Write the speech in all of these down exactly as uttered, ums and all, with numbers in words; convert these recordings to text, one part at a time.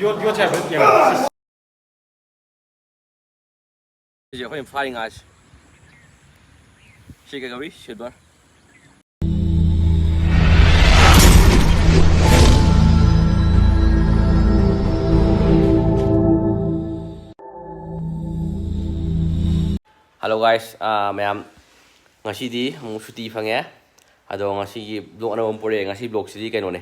ꯌꯣꯠ, ꯌꯣꯠꯁꯦ ꯍꯥꯏꯐꯦꯠ ꯌꯦꯡꯉꯣ꯫ ꯁꯤꯁꯦ ꯑꯩꯈꯣꯏꯅ ꯐꯥꯔꯤ ꯉꯥꯁꯦ꯫ ꯁꯤ ꯀꯩ ꯀꯧꯏ? Silver꯫ Hello guys, ꯑꯥ, ꯃꯌꯥꯝ, ꯉꯁꯤꯗꯤ ꯑꯃꯨꯛ ꯁꯨꯇꯤ ꯐꯪꯉꯦ꯫ ꯑꯗꯣ ꯉꯁꯤꯒꯤ vlog ꯑꯅꯧꯕ ꯑꯃ ꯄꯨꯔꯛꯑꯦ꯫ ꯉꯁꯤ vlogꯁꯤꯗꯤ ꯀꯩꯅꯣꯅꯦ,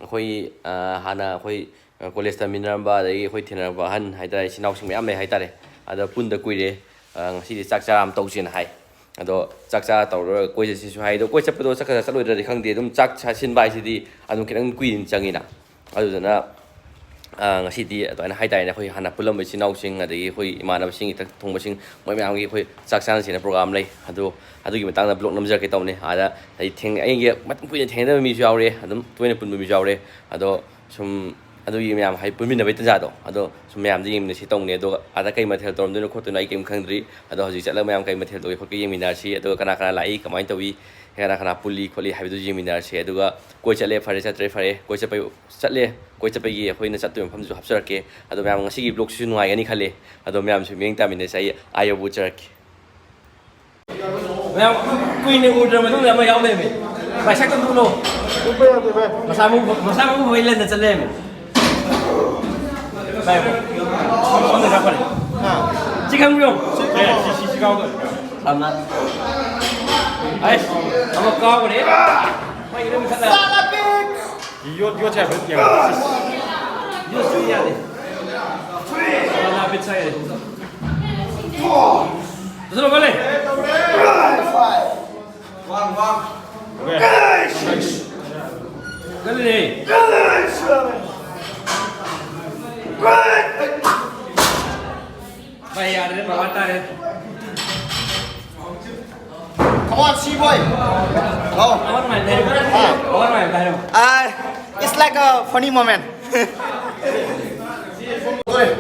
ꯑꯩꯈꯣꯏ, ꯑꯥ, ꯍꯥꯟꯅ ꯑꯩꯈꯣꯏ, ꯑꯥ, ꯀꯣꯂꯦꯖ ꯇꯝꯃꯤꯟꯅꯔꯝꯕ, ꯑꯗꯒꯤ ꯑꯩꯈꯣꯏ ꯊꯦꯡꯅꯔꯛꯄ ꯑꯍꯟ ꯍꯥꯏꯇꯥꯔꯦ, ꯏꯆꯤꯟ ꯏꯅꯥꯎꯁꯤꯡ ꯃꯌꯥꯝ ꯂꯩ ꯍꯥꯏꯇꯥꯔꯦ꯫ ꯑꯗꯣ ꯄꯨꯟꯗ ꯀꯨꯏꯔꯦ꯫ ꯑꯥ, ꯉꯁꯤꯗꯤ ꯆꯥꯛ ꯆꯔꯥ ꯑꯃ ꯇꯧꯁꯦꯅ ꯍꯥꯏ꯫ ꯑꯗꯣ ꯆꯥꯛ ꯆꯥꯔ ꯇꯧꯔꯒ ꯀꯣꯏ ꯆꯠꯁꯤꯁꯨ ꯍꯥꯏ꯫ ꯑꯗꯣ ꯀꯣꯏ ꯆꯠꯄꯗꯣ ꯆꯠꯀꯗ꯭ꯔꯥ ꯆꯠꯂꯣꯏꯗ꯭ꯔꯗꯤ ꯈꯪꯗꯦ꯫ ꯑꯗꯨꯝ ꯆꯥꯛ ꯆꯥꯁꯤꯟꯕ ꯍꯥꯏꯁꯤꯗꯤ ꯑꯗꯨꯝ ꯈꯤꯇꯪ ꯀꯨꯏꯅ ꯆꯪꯉꯤꯅ꯫ ꯑꯗꯨꯗꯨꯅ, ꯑꯥ, ꯉꯁꯤꯗꯤ ꯑꯗꯨꯃꯥꯏꯅ ꯍꯥꯏꯇꯥꯔꯦꯅꯦ, ꯑꯩꯈꯣꯏ ꯍꯥꯟꯅ ꯄꯨꯜꯂꯝꯕ ꯏꯆꯤꯟ ꯏꯅꯥꯎꯁꯤꯡ, ꯑꯗꯒꯤ ꯑꯩꯈꯣꯏ ꯏꯃꯥꯟꯅꯕꯁꯤꯡ, ꯏꯊꯛ ꯊꯣꯡꯕꯁꯤꯡ, ꯃꯣꯏ ꯃꯌꯥꯝꯒꯤ ꯑꯩꯈꯣꯏ ꯆꯥꯛ ꯆꯥꯅꯁꯦꯅ program ꯂꯩ꯫ ꯑꯗꯣ ꯑꯗꯨꯒꯤ ꯃꯇꯥꯡꯗ vlog ꯅꯝꯖꯔꯛꯀꯦ ꯇꯧꯕꯅꯦ꯫ ꯑꯥꯗ ꯑꯩ ꯊꯦꯡ-, ꯑꯩꯒ ꯃꯇꯝ ꯀꯨꯏꯅ ꯊꯦꯡꯅꯗꯕ ꯃꯤꯁꯨ ꯌꯥꯎꯔꯦ, ꯑꯗꯨꯝ ꯇꯣꯏꯅ ꯄꯨꯟꯕ ꯃꯤꯁꯨ ꯌꯥꯎꯔꯦ꯫ ꯑꯗꯣ ꯁꯨꯝ ꯑꯗꯨꯒꯤ ꯃꯌꯥꯝ ꯍꯥꯏ ꯄꯨꯟꯃꯤꯟꯅꯕꯒꯤ ꯇꯟꯖꯥꯗꯣ, ꯑꯗꯣ ꯁꯨꯝ ꯃꯌꯥꯝꯗ ꯌꯦꯡꯃꯤꯟꯅꯁꯤ ꯇꯧꯕꯅꯦ꯫ ꯑꯗꯣ ꯑꯥꯗ ꯀꯩ ꯃꯊꯦꯜ ꯇꯧꯔꯝꯗꯣꯏꯅꯣ ꯈꯣꯠꯇꯣꯏꯅꯣ ꯑꯩ ꯀꯩꯝ ꯈꯪꯗ꯭ꯔꯤ꯫ ꯑꯗꯣ ꯍꯧꯖꯤꯛ ꯆꯠꯂꯒ ꯃꯌꯥꯝ ꯀꯩ ꯃꯊꯦꯜ ꯇꯧꯒꯦ ꯈꯣꯠꯀꯦ ꯌꯦꯡꯃꯤꯟꯅꯔꯁꯤ꯫ ꯑꯗꯨꯒ ꯀꯅꯥ ꯀꯅꯥ ꯂꯥꯛꯏ, ꯀꯃꯥꯏꯅ ꯇꯧꯏ, ꯀꯅꯥ ꯀꯅꯥ ꯄꯨꯜꯂꯤ ꯈꯣꯠꯂꯤ ꯍꯥꯏꯕꯗꯨꯁꯨ ꯌꯦꯡꯃꯤꯟꯅꯔꯁꯤ꯫ ꯑꯗꯨꯒ ꯀꯣꯏ ꯆꯠꯂꯦ ꯐꯔꯦ, ꯆꯠꯇ꯭ꯔꯦ ꯐꯔꯦ, ꯀꯣꯏ ꯆꯠꯄꯩ ꯆꯠꯂꯦ, ꯀꯣꯏ ꯆꯠꯄꯒꯤ ꯑꯩꯈꯣꯏꯅ ꯆꯠꯇꯣꯏꯕ ꯃꯐꯝꯗꯨꯁꯨ ꯍꯥꯞꯆꯔꯛꯀꯦ꯫ ꯑꯗꯣ ꯃꯌꯥꯝ ꯉꯁꯤꯒꯤ vlogꯁꯤꯁꯨ ꯅꯨꯡꯉꯥꯏꯒꯅꯤ ꯈꯜꯂꯦ꯫ ꯑꯗꯣ ꯃꯌꯥꯝꯁꯨ ꯃꯤꯠꯌꯦꯡ ꯇꯥꯃꯤꯟꯅꯁꯦ, ꯑꯩ ꯑꯥ ꯌꯧꯕ ꯎꯠꯆꯔꯛꯀꯦ꯫ ꯃꯌꯥꯝ ꯀꯨꯏꯅ ꯎꯗ꯭ꯔ ꯃꯇꯨꯡꯗ ꯑꯃ ꯌꯥꯎ ꯂꯩꯔꯝꯃꯦ꯫ ꯚꯥꯏ, ꯁꯛꯇ ꯊꯣꯛꯂꯛꯑꯣ꯫ ꯎꯕ ꯌꯥꯗꯦ, ꯚꯥꯏ꯫ ꯃꯁꯥ ꯃꯎ-, ꯃꯁꯥ ꯃꯎ ꯐꯕꯩ ꯂꯟꯅ ꯆꯠ ꯂꯩꯔꯝꯃꯦ꯫ ꯚꯥꯏ, ꯁꯣꯝꯗ ꯈꯔ ꯐꯔꯦ꯫ ꯍꯥ? ꯁꯤ ꯈꯪꯕ꯭ꯔꯣ? ꯁꯤ ꯈꯪꯕ꯭ꯔꯣ? ꯑꯦ, ꯁꯤ, ꯁꯤ, ꯁꯤ ꯀꯥꯎꯗ꯫ ꯁꯝꯅ꯫ ꯑꯩꯁ, ꯑꯃ ꯀꯥꯎꯈ꯭ꯔꯦ꯫ ꯃꯥꯏ ꯏꯔꯝ ꯈꯠꯂ꯫ ꯌꯣꯠ, ꯌꯣꯠꯁꯦ ꯍꯥꯏꯐꯦꯠ ꯌꯦꯡꯉꯣ꯫ ꯌꯣꯠꯁꯨ ꯌꯥꯗꯦ꯫ ꯂꯥ ꯕꯤꯠ ꯁꯥꯏꯔꯦ꯫ ꯆꯠꯂꯣ, ꯀꯜꯂꯦ꯫ ꯋꯥꯡ, ꯋꯥꯡ꯫ ꯀꯜꯂꯦ꯫ ꯚꯥꯏ, ꯌꯥꯗ꯭ꯔꯦ, ꯃꯃꯥ ꯇꯥꯔꯦ꯫ Come on, C boy. Go. ꯑꯋꯥ ꯅꯨꯡꯉꯥꯏ ꯍꯥꯏꯔꯣ꯫ ꯑꯥ꯫ ꯑꯋꯥ ꯅꯨꯡꯉꯥꯏ ꯍꯥꯏꯔꯣ꯫ ꯑꯥ, it's like a funny moment.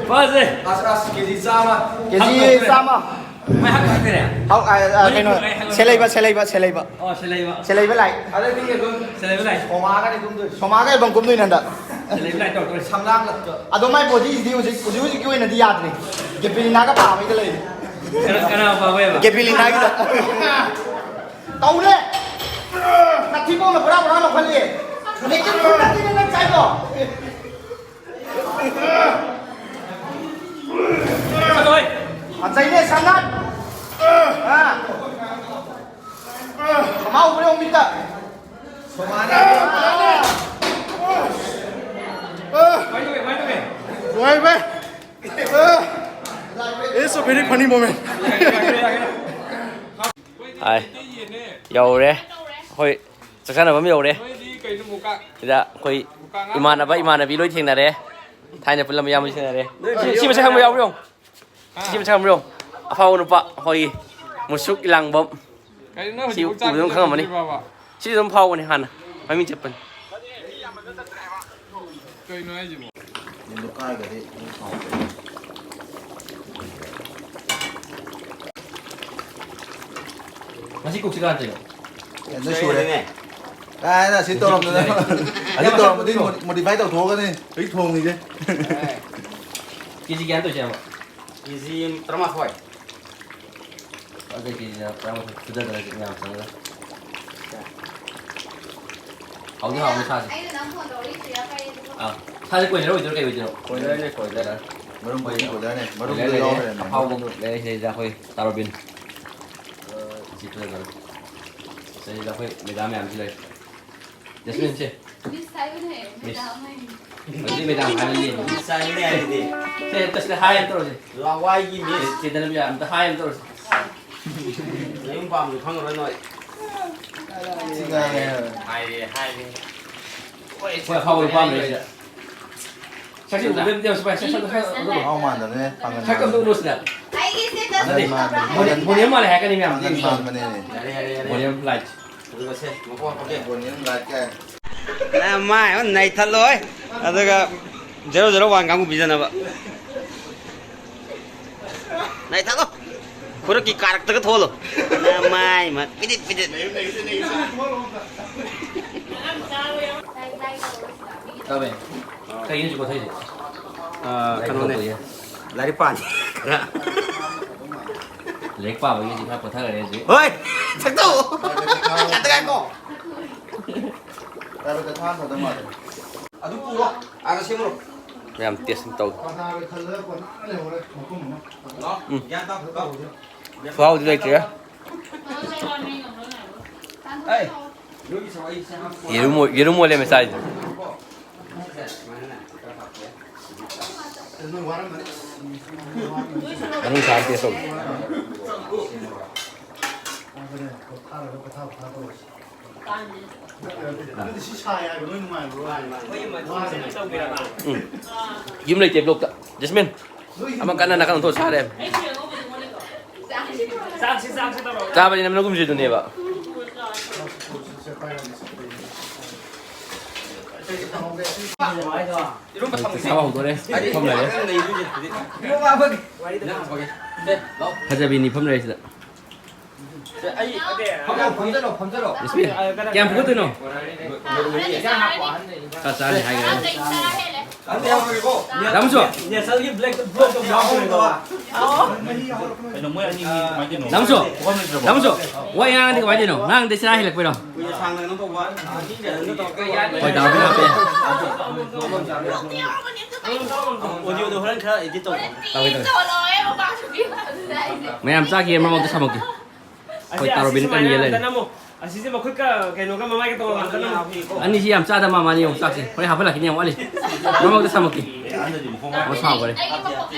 ꯐꯖꯩ꯫ ꯑꯁ, ꯑꯁ, ꯀꯦꯖꯤ ꯆꯥꯝꯃ꯫ ꯀꯦꯖꯤ ꯆꯥꯝꯃ꯫ ꯃꯩ ꯍꯛ ꯍꯛꯇꯔꯦ꯫ ꯍꯧ-, ꯑꯥ, ꯑꯥ, ꯃꯅꯤꯄꯨꯔ ꯀꯩꯅꯣ, ꯑꯩ ꯍꯪꯉꯛꯀꯦ꯫ ꯁꯦꯂꯩꯕ, ꯁꯦꯂꯩꯕ, ꯁꯦꯂꯩꯕ꯫ ꯑꯣ, ꯁꯦꯂꯩꯕ꯫ ꯁꯦꯂꯩꯕ ꯂꯥꯛꯑꯦ꯫ ꯍꯟꯗꯛꯇꯤ ꯑꯗꯨꯝ ꯁꯦꯂꯩꯕ ꯂꯥꯛꯑꯦ꯫ ꯁꯣꯃꯥꯒꯅꯤ ꯀꯨꯝꯗꯣꯏꯁꯦ꯫ ꯁꯣꯃꯥꯒ ꯑꯦꯜꯕꯝ ꯀꯨꯝꯗꯣꯏꯅꯦ ꯍꯟꯗꯛ꯫ ꯂꯩꯕ ꯂꯥꯏ ꯇꯧꯔꯛꯇꯣꯔꯦ꯫ ꯁꯝꯂꯥꯡꯂꯛꯇ꯫ ꯑꯗꯣ ꯃꯥꯏ ꯕꯣꯗꯤꯁꯤꯗꯤ ꯍꯧꯖꯤꯛ, ꯍꯧꯖꯤꯛ ꯍꯧꯖꯤꯛꯀꯤ ꯑꯣꯏꯅꯗꯤ ꯌꯥꯗ꯭ꯔꯤ꯫ ꯒꯦꯄꯤꯂꯤꯅꯥꯒ ꯄꯥꯕꯩꯗ ꯂꯩꯔꯤ꯫ ꯀꯅꯥ, ꯀꯅꯥ ꯄꯥꯕꯩꯕ? ꯒꯦꯄꯤꯂꯤꯅꯥꯒꯤꯗ꯫ ꯇꯧꯔꯦ꯫ ꯅꯊꯤꯕꯣꯡꯅ ꯕꯣꯔꯥ ꯕꯣꯔꯥ ꯂꯧꯈꯠꯂꯤ꯫ ꯂꯦꯀꯤꯟ ꯐꯨꯠ ꯅꯠꯇꯦꯅꯦ ꯅꯪ ꯆꯥꯏꯗꯣ꯫ ꯆꯠꯂꯣꯍꯦ꯫ ꯐꯖꯩꯅꯦ ꯁꯝꯅꯥ꯫ ꯑꯥ꯫ ꯃꯃꯥ ꯎꯕ꯭ꯔꯥ ꯌꯦꯡꯉꯨ ꯃꯤꯠꯇ꯫ ꯀꯃꯥꯏꯅ ꯇꯧꯒꯦ? ꯀꯃꯥꯏꯅ ꯇꯧꯒꯦ? ꯅꯨꯡꯉꯥꯏꯕ꯭ꯔꯥ? It's a very funny moment. ꯍꯥꯏ꯫ ꯌꯧꯔꯦ꯫ ꯑꯩꯈꯣꯏ ꯆꯥꯛ ꯆꯥꯅꯕ ꯑꯃ ꯌꯧꯔꯦ꯫ ꯁꯤꯗ ꯑꯩꯈꯣꯏ ꯏꯃꯥꯟꯅꯕ, ꯏꯃꯥꯟꯅꯕꯤ ꯂꯣꯏ ꯊꯦꯡꯅꯔꯦ꯫ ꯊꯥꯏꯅ ꯄꯨꯜꯂꯝꯕ ꯏꯌꯥꯝꯕꯁꯨ ꯊꯦꯡꯅꯔꯦ꯫ ꯁꯤ, ꯁꯤ ꯃꯁꯛ ꯈꯪꯕ ꯌꯥꯎꯕ꯭ꯔꯥ ꯌꯦꯡꯉꯨ꯫ ꯁꯤ, ꯁꯤ ꯃꯁꯛ ꯈꯪꯕ꯭ꯔꯥ ꯌꯦꯡꯉꯨ꯫ ꯑꯐꯥꯎꯕ ꯅꯨꯄꯥ ꯑꯩꯈꯣꯏꯒꯤ ꯃꯨꯁꯨꯛ ꯏꯂꯥꯡꯕꯝ꯫ ꯀꯩꯅꯣ ꯅꯪ ꯁꯤ ꯍꯧꯖꯤꯛꯐꯥꯎ ꯆꯥꯛ ꯎꯕꯗ ꯑꯗꯨꯝ ꯈꯪꯉꯝꯃꯅꯤ꯫ ꯆꯠꯇ꯭ꯔꯤꯕꯕ? ꯁꯤ ꯑꯗꯨꯝ ꯐꯥꯎꯕꯅꯦ ꯍꯥꯟꯅ꯫ ꯃꯃꯤꯡ ꯆꯠꯄꯅꯤ꯫ ꯀꯩꯅꯣ ꯍꯥꯏꯁꯤꯕꯣ? ꯌꯦꯟꯗꯣ ꯀꯥꯏꯒ꯭ꯔꯗꯤ ꯑꯗꯨꯝ ꯍꯥꯎꯇꯦ꯫ ꯉꯁꯤ ꯀꯨꯛꯁꯤ ꯀꯅꯥ ꯇꯧꯔꯤꯅꯣ? ꯌꯦꯟꯗꯣ ꯁꯨꯔꯦ꯫ ꯀꯥꯏꯅ ꯁꯤ ꯇꯧꯔꯝꯗꯅ꯫ ꯑꯁꯤ ꯇꯧꯔꯝꯕꯗꯤ ꯃꯣꯗꯤ-, modify ꯇꯧꯊꯣꯛꯑꯒꯅꯤ ꯍꯧꯖꯤꯛ ꯊꯣꯡꯉꯤꯁꯦ꯫ ꯀꯦꯖꯤ ꯀꯌꯥꯅꯣ ꯇꯧꯔꯤꯁꯦ, ꯏꯌꯥꯝꯕ? ꯀꯦꯖꯤ ꯇꯔꯥꯃꯥꯊꯣꯏ꯫ ꯑꯗꯩ ꯀꯦꯖꯤ ꯇꯔꯥꯃꯥꯊꯣꯏ ꯐꯨꯊꯗꯅ ꯃꯌꯥꯝ ꯆꯪꯉꯒ꯫ ꯍꯥꯎꯗꯤ ꯍꯥꯎꯅꯤ ꯁꯥꯁꯦ꯫ ꯑꯩꯅ ꯅꯪ ꯐꯣꯟ ꯇꯧꯔꯛꯏꯁꯦ ꯌꯥꯝ ꯐꯩꯌꯦ꯫ ꯑꯥ, ꯁꯥꯁꯦ ꯀꯣꯏꯂꯔ ꯑꯣꯏꯗꯣꯏꯔꯣ ꯀꯩ ꯑꯣꯏꯗꯣꯏꯅꯣ? ꯀꯣꯏꯂꯔꯅꯦ, ꯀꯣꯏꯂꯔ꯫ ꯃꯔꯨꯝ ꯀꯣꯏꯂꯔ꯫ ꯀꯣꯏꯂꯔꯅꯦ꯫ ꯃꯔꯨꯝꯗꯣ ꯀꯣꯏꯂꯔ ꯂꯩꯔꯦ, ꯌꯥꯎꯈ꯭ꯔꯦꯅꯦ꯫ ꯑꯐꯥꯎꯕ ꯂꯩꯔꯦ ꯁꯤꯗꯩꯁꯤꯗ ꯑꯩꯈꯣꯏ ꯇꯥꯔꯣꯕꯤꯟ꯫ ꯁꯤ ꯐꯖꯅ ꯇꯧꯔꯦ꯫ ꯁꯤꯗꯩꯁꯤꯗ ꯑꯩꯈꯣꯏ ꯃꯦꯗꯥꯝ ꯃꯌꯥꯝꯁꯨ ꯂꯩꯔꯦ꯫ ꯖꯁꯃꯤꯟꯁꯦ꯫ ꯃꯤꯁ ꯍꯥꯏꯕꯅꯦ, ꯃꯤꯁ꯫ ꯃꯦꯗꯥꯝ ꯍꯥꯏꯅꯤ꯫ ꯍꯧꯖꯤꯛ ꯃꯦꯗꯥꯝ ꯍꯥꯏꯕꯅꯤ꯫ ꯃꯤꯁ ꯍꯥꯏꯕꯅꯦ ꯍꯥꯏꯗꯨꯗꯤ꯫ ꯁꯦ, ꯑꯝꯇ ꯁꯤꯗ ꯍꯥꯏ ꯑꯝꯇ ꯇꯧꯔꯁꯦ꯫ ꯂꯋꯥꯏꯒꯤ ꯃꯤꯁ꯫ ꯁꯤꯗꯅ ꯃꯌꯥꯝ ꯑꯝꯇ ꯍꯥꯏ ꯑꯝꯇ ꯇꯧꯔꯁꯦ꯫ ꯅꯌꯨꯝ ꯄꯥꯝꯕꯁꯨ ꯈꯪꯉꯔꯣꯏ ꯅꯣꯏ꯫ ꯁꯤ ꯉꯥꯡꯉꯦ ꯍꯥꯏꯕ꯫ ꯍꯥꯏꯔꯦ, ꯍꯥꯏꯔꯦ꯫ ꯍꯣꯏ, ꯑꯐꯥꯎꯕ ꯅꯨꯄꯥ ꯑꯃ ꯂꯩꯔꯤꯁꯤꯗ꯫ ꯁꯛꯁꯤ ꯎꯕꯗ ꯑꯝꯇ ꯌꯦꯡꯉꯨ, ꯁꯛ, ꯁꯛ, ꯁꯛ, ꯁꯛ, ꯁꯛ, ꯃꯍꯥꯎ ꯃꯥꯟꯗꯕꯅꯦ, ꯄꯥꯡꯒꯟ ꯁꯛ ꯑꯝꯇ ꯃꯥꯟꯕꯅꯦ꯫ ꯎꯠꯂꯨ ꯁꯤꯗ꯫ ꯑꯩꯒꯤ status ꯅꯠꯇꯦ, ꯅꯠꯇꯦ꯫ ꯃꯣꯅꯤ-, ꯃꯣꯅꯤꯌꯝ ꯃꯥꯜꯂꯦ ꯍꯥꯏꯔꯛꯀꯅꯤ ꯃꯌꯥꯝ꯫ ꯄꯥꯡꯒꯟ ꯃꯥꯟꯕꯅꯦ꯫ ꯌꯥꯔꯦ, ꯌꯥꯔꯦ, ꯌꯥꯔꯦ꯫ ꯃꯣꯅꯤꯌꯝ ꯂꯥꯏꯠ꯫ ꯑꯗꯨꯒ ꯁꯦ, ꯃꯀꯣꯛ ꯍꯥꯞꯄꯛꯀꯦ꯫ ꯃꯣꯅꯤꯌꯝ ꯂꯥꯏꯠ ꯀꯥꯏ꯫ ꯅꯃꯥꯏ ꯑꯃ ꯅꯩꯊꯠꯂꯣꯏ꯫ ꯑꯗꯨꯒ zero zero one ꯀꯥꯡꯕꯨ ꯄꯤꯖꯅꯕ꯫ ꯅꯩꯊꯠꯂꯣ꯫ ꯈꯨꯔꯛꯀꯤ ꯀꯥꯔꯛꯇꯒ ꯊꯣꯛꯍꯜꯂꯣ꯫ ꯅꯃꯥꯏ ꯃ-, ꯄꯤꯗꯤꯠ, ꯄꯤꯗꯤꯠ꯫ ꯇꯥꯕ꯭ꯔꯥ? ꯀꯩꯒꯤꯅꯣ ꯍꯧꯖꯤꯛ ꯀꯣꯊꯩꯁꯦ? ꯑꯥ, ꯂꯥꯏꯔꯤꯛ ꯀꯩꯅꯣꯅꯦ꯫ ꯇꯧꯕꯒꯤ꯫ ꯂꯥꯏꯔꯤꯛ ꯄꯥꯅꯤ ꯈꯔ꯫ ꯂꯥꯏꯔꯤꯛ ꯄꯥꯕꯒꯤ ꯍꯧꯖꯤꯛ ꯈꯔ ꯀꯣꯊꯈ꯭ꯔꯦ ꯍꯧꯖꯤꯛ꯫ ꯍꯣꯏ! ꯁꯛꯇꯣ! ꯉꯥꯛꯇ ꯉꯥꯏꯈꯣ꯫ ꯄ꯭ꯔꯥꯏꯚꯦꯠꯇ ꯊꯥꯈ꯭ꯔꯗꯧ ꯃꯥꯜꯂꯦ꯫ ꯑꯗꯨ ꯄꯨꯔꯣ꯫ ꯑꯥꯗ ꯁꯦꯝꯃꯨꯔꯣ꯫ ꯃꯌꯥꯝ ꯇꯦꯁ ꯑꯃ ꯇꯧ꯫ ꯄꯥꯇꯥꯒ ꯈꯜꯂꯒ ꯀꯣꯟꯅ ꯂꯩꯍꯧꯔꯦ ꯃꯐꯝ ꯑꯃ꯫ ꯎꯝ꯫ ꯒ꯭ꯌꯥꯟ ꯇꯥꯎ, ꯇꯥꯎ꯫ ꯈꯨꯍꯥꯎꯗꯤ ꯂꯩꯇ꯭ꯔꯦ꯫ ꯑꯩ, ꯅꯣꯏꯒꯤ ꯁꯋꯥꯏꯁꯦ ꯍꯥꯞꯄꯣ꯫ ꯌꯦꯔꯨꯝ ꯑꯣ-, ꯌꯦꯔꯨꯝ ꯑꯣꯜꯂꯦ ꯃꯆꯥꯁꯦ꯫ ꯁꯦ, ꯁꯨꯃꯥꯏꯅꯅꯦ, ꯈꯔ ꯍꯥꯞꯄꯦ꯫ ꯃꯅꯨꯡ ꯁꯥ ꯑꯃ ꯇꯦꯁ ꯇꯧꯒꯦ꯫ ꯎꯝ꯫ ꯌꯨꯝ ꯂꯩꯇꯦ ꯕ꯭ꯂꯣꯛꯇ꯫ ꯖꯦꯁꯃꯤꯟ, ꯑꯃ ꯀꯟꯅ ꯅꯥꯀꯟ ꯑꯣꯟꯊꯣꯛꯑ ꯆꯥꯔꯦ꯫ ꯆꯥꯕꯗꯤ ꯅꯝꯅꯒꯨꯝꯁꯤꯗꯨꯅꯦꯕ꯫ ꯁꯥꯕ ꯍꯧꯗꯣꯔꯦ꯫ ꯃꯐꯝ ꯂꯩꯔꯦ꯫ ꯐꯖꯕꯤ ꯅꯤꯐꯝ ꯂꯩꯔꯦ ꯁꯤꯗ꯫ ꯐꯝꯃꯣ, ꯐꯝꯖꯜꯂꯣ, ꯐꯝꯖꯜꯂꯣ꯫ ꯏꯁꯄꯤ, ꯀꯌꯥꯝ ꯐꯨꯒꯠꯇꯣꯏꯅꯣ? ꯈꯔ ꯆꯥꯔꯅꯤ ꯍꯥꯏꯈ꯭ꯔꯦ꯫ ꯗꯥ ꯃꯨꯁꯨ꯫ ꯗꯥ ꯃꯨꯁꯨ꯫ ꯗꯥ ꯃꯨꯁꯨ꯫ ꯋꯥ ꯉꯥꯡꯉꯗꯤ ꯀꯃꯥꯏꯅ ꯇꯧꯔꯤꯅꯣ? ꯉꯥꯡꯗꯤ ꯆꯔꯥ ꯍꯦꯜꯂꯛꯄꯩꯔꯣ? ꯍꯣꯏ, ꯗꯥ ꯃꯨꯁꯨ ꯍꯥꯞꯄꯦ꯫ ꯑꯣꯗꯤꯑꯣꯗꯣ ꯍꯣꯔꯦꯟ ꯈꯔ ꯑꯦꯗꯤꯠ ꯇꯧ꯫ ꯇꯧꯒꯦ, ꯇꯧꯒꯦ꯫ ꯃꯌꯥꯝ ꯆꯥꯈꯤꯌꯦ, ꯃꯔꯛ ꯃꯔꯛꯇ ꯁꯥꯃꯛꯀꯦ꯫ ꯑꯩꯈꯣꯏ ꯇꯥꯔꯣꯕꯤꯅ ꯀꯟꯅ ꯌꯦꯜ ꯂꯩꯔꯦ꯫ ꯑꯁꯤꯁꯦ ꯃꯈꯨꯠꯀ ꯀꯩꯅꯣꯒ ꯃꯃꯥꯏꯒ ꯇꯣꯉꯥꯟ ꯉꯥꯛꯇꯅ꯫ ꯑꯅꯤꯁꯤ ꯌꯥꯝ ꯆꯥꯗ ꯃꯥ ꯃꯥꯅꯤ ꯌꯦꯡꯉꯨ ꯆꯥꯛꯁꯦ꯫ ꯍꯣꯔꯦꯟ ꯍꯥꯞꯐꯠꯂꯛꯈꯤꯅꯤ ꯌꯥꯝ ꯋꯥꯠꯂꯤ꯫ ꯃꯔꯛ ꯃꯔꯛꯇ ꯁꯥꯃꯛꯀꯦ꯫ ꯑꯣ ꯁꯥꯎꯈꯔꯦ꯫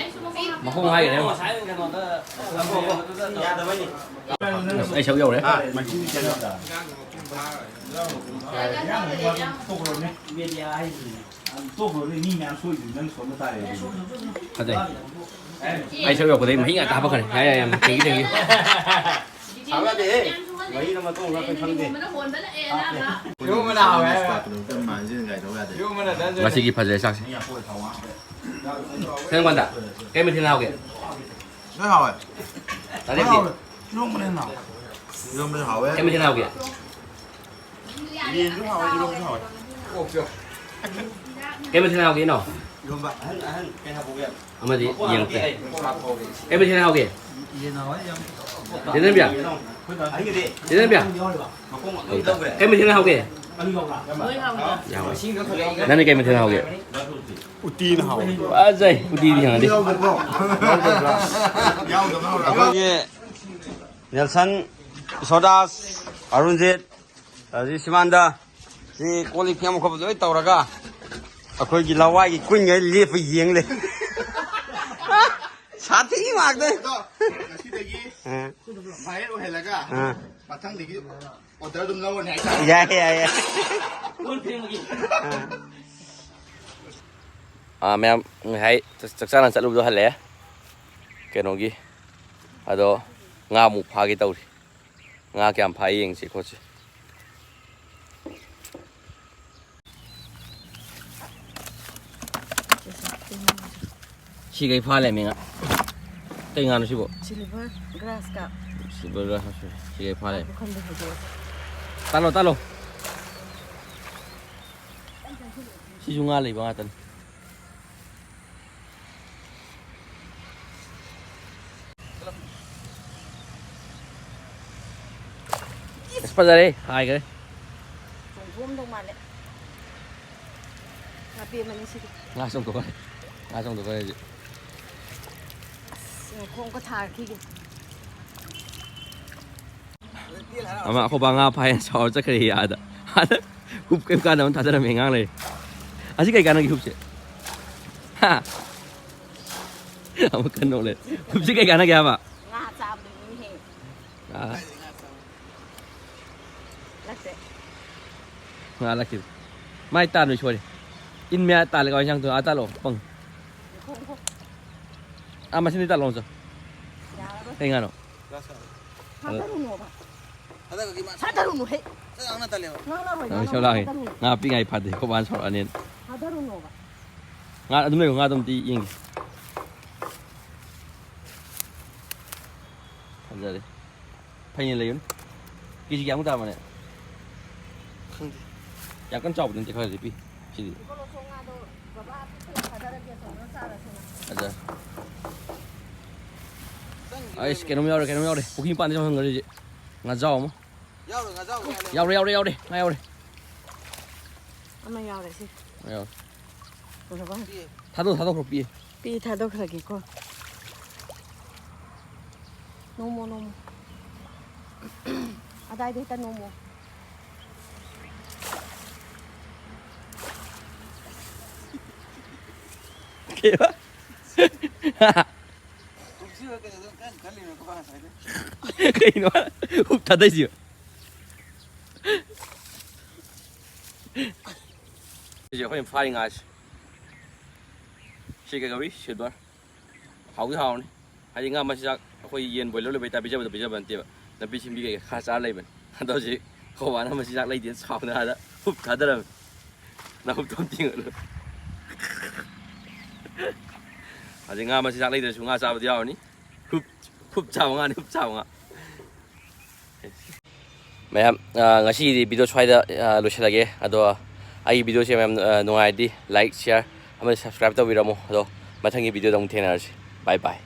ꯃꯈꯣꯡ ꯍꯥꯏꯈ꯭ꯔꯦ ꯌꯦꯡꯉꯨ꯫ ꯑꯁ, ꯑꯩ ꯁꯔꯨꯛ ꯌꯧꯔꯦ꯫ ꯇꯣꯛꯈ꯭ꯔꯣꯅꯦ, ꯃꯤ ꯃꯌꯥꯝ ꯁꯣꯏꯗ꯭ꯔꯤ, ꯅꯪ ꯁꯣꯟꯕ ꯇꯥꯔꯦ꯫ ꯐꯖꯩ꯫ ꯑꯩ ꯁꯔꯨꯛ ꯌꯧꯔꯛꯄꯗꯩ ꯃꯍꯤ ꯉꯥꯛꯇ ꯍꯥꯞꯄꯛꯈ꯭ꯔꯦ꯫ ꯌꯥꯔꯦ, ꯌꯥꯔꯦ, ꯌꯥꯝ ꯊꯦꯡꯀꯤ, ꯊꯦꯡꯀꯤ꯫ ꯁꯥꯕ ꯌꯥꯗꯦꯍꯦ꯫ ꯃꯍꯤꯅ ꯃꯇꯣꯡ ꯉꯥꯛꯇ ꯈꯪꯗꯦ꯫ ꯏꯔꯣꯝꯕꯅ ꯍꯥꯎꯋꯦ ꯍꯥꯏꯕ꯫ ꯉꯁꯤꯒꯤ ꯐꯖꯔꯦ ꯆꯥꯛꯁꯦ꯫ ꯀꯩꯅꯣ ꯄꯥꯟꯗ? ꯀꯩ ꯃꯊꯦꯜ ꯍꯥꯎꯒꯦ? ꯂꯣꯏ ꯍꯥꯎꯋꯦ꯫ ꯇꯥꯔꯦꯠꯇꯤ? ꯂꯣꯏ ꯍꯥꯎꯋꯦ꯫ ꯏꯔꯣꯝꯕꯅ ꯍꯦꯟꯅ ꯍꯥꯎꯋꯦ꯫ ꯏꯔꯣꯝꯕꯅ ꯍꯥꯎꯋꯦ꯫ ꯀꯩ ꯃꯊꯦꯜ ꯍꯥꯎꯒꯦ? ꯌꯦꯟꯁꯨ ꯍꯥꯎꯋꯦ, ꯏꯔꯣꯝꯕꯁꯨ ꯍꯥꯎꯋꯦ꯫ ꯑꯣꯛꯁꯨ꯫ ꯀꯩ ꯃꯊꯦꯜ ꯍꯥꯎꯒꯦ, ꯏꯅꯥꯎ? ꯏꯔꯣꯝꯕ꯫ ꯑꯍꯟ, ꯑꯍꯟ, ꯀꯩ ꯍꯥꯞꯄꯧꯒꯦ? ꯑꯃꯗꯤ ꯌꯦꯡꯉꯛꯀꯦ꯫ ꯀꯩ ꯍꯥꯞꯄꯧꯒꯦ? ꯀꯩ ꯃꯊꯦꯜ ꯍꯥꯎꯒꯦ? ꯌꯦꯟ ꯍꯥꯎꯋꯦ ꯌꯥꯝ꯫ ꯆꯦ ꯅꯦꯝꯕꯤ? ꯑꯩꯒꯤꯗꯤ꯫ ꯆꯦ ꯅꯦꯝꯕꯤ? ꯃꯈꯣꯡ ꯂꯣꯏ ꯇꯧꯈ꯭ꯔꯦ꯫ ꯀꯩ ꯃꯊꯦꯜ ꯍꯥꯎꯒꯦ? ꯂꯣꯏ ꯍꯥꯎꯋꯦ꯫ ꯌꯥꯎꯋꯦ꯫ ꯅꯪꯅ ꯀꯩ ꯃꯊꯦꯜ ꯍꯥꯎꯒꯦ? ꯎꯇꯤꯅ ꯍꯥꯎꯋꯦ꯫ ꯐꯖꯩ, ꯎꯇꯤꯗꯤ ꯌꯥꯅꯤ꯫ ꯑꯩꯈꯣꯏꯒꯤ ꯅꯦꯜꯁꯟ, ꯏꯁꯣꯔꯗꯥꯁ, ꯑꯔꯨꯟꯖꯤꯠ, ꯑꯗꯒꯤ ꯁꯤꯃꯥꯟꯗ, ꯁꯤ ꯀꯣꯜ ꯂꯤꯛ ꯐꯦꯡꯕ ꯈꯣꯠꯄ ꯂꯣꯏ ꯇꯧꯔꯒ ꯑꯩꯈꯣꯏꯒꯤ ꯂꯋꯥꯏꯒꯤ ꯀꯨꯏꯟꯈꯩ ꯂꯦꯞꯄ ꯌꯦꯡ ꯂꯩ꯫ ꯁꯥꯊꯤ ꯉꯥꯛꯇ꯫ ꯑꯗꯣ ꯉꯁꯤꯗꯒꯤ ꯑ, viral ꯑꯣꯏꯍꯜꯂꯒ ꯑ꯫ ꯃꯊꯪꯗꯒꯤ order ꯑꯗꯨꯝ ꯂꯧꯔꯅꯤ ꯍꯥꯏꯇꯥꯔꯦ꯫ ꯌꯥꯏ, ꯌꯥꯏ, ꯌꯥꯏ꯫ ꯑ꯫ ꯑ, ꯃꯌꯥꯝ ꯉꯁꯥꯏ ꯆꯥꯛ ꯆꯥꯅ ꯆꯠꯂꯨꯕꯗꯣ ꯍꯜꯂꯛꯑꯦ꯫ ꯀꯩꯅꯣꯒꯤ꯫ ꯑꯗꯣ ꯉꯥ ꯑꯃꯨꯛ ꯐꯥꯒꯦ ꯇꯧꯔꯤ꯫ ꯉꯥ ꯀꯌꯥꯝ ꯐꯥꯏ ꯌꯦꯡꯁꯤ ꯈꯣꯠꯁꯤ꯫ ꯁꯤꯈꯩ ꯐꯥ ꯂꯩꯔꯝꯃꯦ ꯉꯥ꯫ ꯀꯩ ꯉꯥꯅꯣ ꯁꯤꯕꯣ? Silver grass carp꯫ Silver grass carp꯫ ꯁꯤꯈꯩ ꯐꯥ ꯂꯩꯔꯝꯃꯦ꯫ ꯄꯨꯈꯝꯗ ꯍꯩꯗꯣꯛꯑꯁꯤ꯫ ꯇꯥꯜꯂꯣ, ꯇꯥꯜꯂꯣ꯫ ꯁꯤꯁꯨ ꯉꯥ ꯂꯩꯕ ꯉꯥꯛꯇꯅꯤ꯫ ꯑꯁ, ꯐꯖꯔꯦ, ꯍꯥꯏꯈ꯭ꯔꯦ꯫ ꯆꯣꯡꯊꯣꯛꯑꯝꯗꯧ ꯃꯥꯜꯂꯦ꯫ ꯉꯥ ꯄꯦꯝꯃꯅꯤ ꯁꯤꯗꯤ꯫ ꯉꯥ ꯆꯣꯡꯊꯣꯛꯈ꯭ꯔꯦ꯫ ꯉꯥ ꯆꯣꯡꯊꯣꯛꯈ꯭ꯔꯦ ꯍꯧꯖꯤꯛ꯫ ꯑꯁ, ꯉꯥꯏꯈꯣ, ꯑꯃꯨꯛꯀ ꯊꯥꯔꯛꯈꯤꯒꯦ꯫ ꯑꯃ ꯑꯩꯈꯣꯏ ꯕꯥ ꯉꯥ ꯐꯥꯏꯅ ꯁꯥꯎꯔ ꯆꯠꯈ꯭ꯔꯦ ꯑꯥꯗ꯫ ꯑꯥꯗ ꯍꯨꯞ ꯀꯩꯝ ꯀꯥꯟꯗꯕ ꯊꯥꯗꯔꯝꯃꯦ ꯑꯉꯥꯡ ꯂꯩ꯫ ꯑꯁꯤ ꯀꯩ ꯀꯥꯟꯅꯒꯦ ꯍꯨꯞꯁꯦ? ꯍꯥ? ꯑꯃꯨꯛ ꯀꯟꯅ ꯅꯣꯛꯂꯦ꯫ ꯍꯨꯞꯁꯤ ꯀꯩ ꯀꯥꯟꯅꯒꯦ ꯍꯥꯏꯕ? ꯉꯥ ꯆꯥꯕꯗꯨꯅꯤꯅꯦꯍꯦ꯫ ꯑꯥ꯫ ꯂꯛꯇꯦ꯫ ꯉꯥ ꯂꯛꯈꯤꯕ꯫ ꯃꯥꯏ ꯇꯥꯟꯕ ꯁꯣꯏꯔꯦ꯫ ꯏꯟ ꯃꯌꯥ ꯇꯥꯜꯂꯦ ꯀꯃꯥꯏꯅ ꯆꯪꯉꯛꯇꯣꯏꯅꯣ? ꯑꯥ ꯇꯥꯜꯂꯣ꯫ ꯄꯪ꯫ ꯉꯥꯏꯈꯣ, ꯉꯥꯏꯈꯣ꯫ ꯑꯥ ꯃꯁꯤꯡꯗꯤ ꯇꯥꯜꯂꯣ ꯆꯣ꯫ ꯌꯥꯔꯔꯣꯏ꯫ ꯀꯩ ꯉꯥꯅꯣ? ꯊꯥꯗꯔꯨꯅꯣꯕ꯫ ꯊꯥꯗꯔꯨꯅꯨ ꯍꯦ꯫ ꯉꯥꯡꯅꯔꯣꯏ, ꯅꯪ ꯉꯥꯡꯅꯔꯣꯏ, ꯁꯣꯂꯥꯛꯑꯦ꯫ ꯊꯥꯗꯔꯨꯅꯨ꯫ ꯉꯥ ꯄꯤꯛꯉꯥꯏ ꯐꯥꯗꯦ, ꯈꯣꯏ ꯕꯥꯅ ꯁꯥꯎꯔꯛꯑꯅꯤ꯫ ꯊꯥꯗꯔꯨꯅꯣꯕ꯫ ꯉꯥ ꯑꯗꯨꯝ ꯂꯩꯌꯣ, ꯉꯥ ꯑꯗꯨꯝ ꯌꯦꯡꯒꯦ꯫ ꯐꯖꯔꯦ꯫ ꯐꯩꯅ ꯂꯩꯌꯨꯅꯦ꯫ ꯀꯦꯖꯤ ꯀꯌꯥꯃꯨꯛ ꯇꯥꯔꯝꯃꯅꯤ? ꯈꯪꯗꯦ꯫ ꯌꯥꯝ ꯀꯟꯅ ꯆꯥꯎꯕꯗꯤ ꯅꯠꯇꯦ, ꯈꯔꯗꯤ ꯄꯤ꯫ ꯁꯤꯗꯤ꯫ ꯑꯗ꯫ ꯑꯩꯁ, ꯀꯩꯅꯣꯝ ꯌꯥꯎꯔꯦ, ꯀꯩꯅꯣꯝ ꯌꯥꯎꯔꯦ꯫ ꯄꯨꯈ꯭ꯔꯤ ꯃꯄꯥꯟꯗ ꯌꯥꯎꯍꯟꯈ꯭ꯔꯦ ꯍꯧꯖꯤꯛ꯫ ꯉꯥꯖꯥꯎ ꯑꯃ꯫ ꯌꯥꯎꯔꯦ, ꯉꯥꯖꯥꯎ ꯌꯥꯎꯔꯦ꯫ ꯌꯥꯎꯔꯦ, ꯌꯥꯎꯔꯦ, ꯌꯥꯎꯔꯦ꯫ ꯉꯥ ꯌꯥꯎꯔꯦ꯫ ꯑꯃ ꯌꯥꯎꯔꯦ ꯁꯤ꯫ ꯉꯥ ꯌꯥꯎꯔꯦ꯫ ꯎꯔꯕ? ꯄꯤꯌꯦ꯫ ꯊꯥꯗꯣꯛ, ꯊꯥꯗꯣꯛꯈ꯭ꯔꯣ, ꯄꯤꯌꯦ꯫ ꯄꯤ ꯊꯥꯗꯣꯛꯈ꯭ꯔꯒꯦꯀꯣ꯫ ꯅꯣꯡꯃꯣ, ꯅꯣꯡꯃꯣ꯫ ꯑꯗꯥꯏꯗ ꯍꯦꯛꯇ ꯅꯣꯡꯃꯣ꯫ ꯀꯩꯕ? ꯀꯩꯅꯣ ꯍꯨꯞ ꯊꯥꯗꯩꯁꯤ? ꯁꯤꯁꯦ ꯑꯩꯈꯣꯏꯅ ꯐꯥꯔꯤ ꯉꯥꯁꯦ꯫ ꯁꯤ ꯀꯩ ꯀꯧꯏ? Silver꯫ ꯍꯥꯎꯗꯤ ꯍꯥꯎꯔꯅꯤ꯫ ꯍꯥꯏꯗꯤ ꯉꯥ ꯃꯆꯤꯟꯖꯥꯛ ꯑꯩꯈꯣꯏ ꯌꯦꯟ ꯕꯣꯏꯂꯔ ꯂꯣꯏꯕꯩ ꯇꯥꯏꯞ ꯄꯤꯖꯕꯗꯣ ꯄꯤꯖꯕ ꯅꯠꯇꯦꯕ꯫ ꯅꯥꯄꯤ ꯁꯤꯡꯕꯤ ꯀꯩꯀꯩ ꯈꯔ ꯆꯥꯔ ꯂꯩꯕꯅꯤ꯫ ꯑꯗꯣ ꯍꯧꯖꯤꯛ ꯑꯩꯈꯣꯏ ꯕꯥꯅ ꯃꯆꯤꯟꯖꯥꯛ ꯂꯩꯇꯦꯅ ꯁꯥꯎꯗꯅ ꯑꯥꯗ ꯍꯨꯞ ꯊꯥꯗꯔꯝꯃꯤ꯫ ꯅꯥꯍꯨꯞꯇꯣ ꯑꯝ ꯇꯤꯡꯍꯜꯂꯨ꯫ ꯍꯧꯖꯤꯛ ꯉꯥ ꯃꯆꯤꯟꯖꯥꯛ ꯂꯩꯇ꯭ꯔꯁꯨ ꯉꯥ ꯆꯥꯕꯗꯤ ꯌꯥꯎꯔꯅꯤ꯫ ꯍꯨꯞ, ꯍꯨꯞ ꯆꯥꯕ ꯉꯥꯅꯤ, ꯍꯨꯞ ꯆꯥꯕ ꯉꯥ꯫ ꯃꯌꯥꯝ, ꯑ, ꯉꯁꯤꯒꯤꯗꯤ video ꯁ꯭ꯋꯥꯏꯗ, ꯑ, ꯂꯣꯏꯁꯤꯜꯂꯒꯦ꯫ ꯑꯗꯣ ꯑꯩꯒꯤ videoꯁꯦ ꯃꯌꯥꯝ, ꯑ, ꯅꯨꯡꯉꯥꯏꯔꯗꯤ like, share ꯑꯃꯗꯤ subscribe ꯇꯧꯕꯤꯔꯝꯃꯣ꯫ ꯑꯗꯣ ꯃꯊꯪꯒꯤ videoꯗ ꯑꯃꯨꯛ ꯊꯦꯡꯅꯔꯁꯤ꯫ Bye bye꯫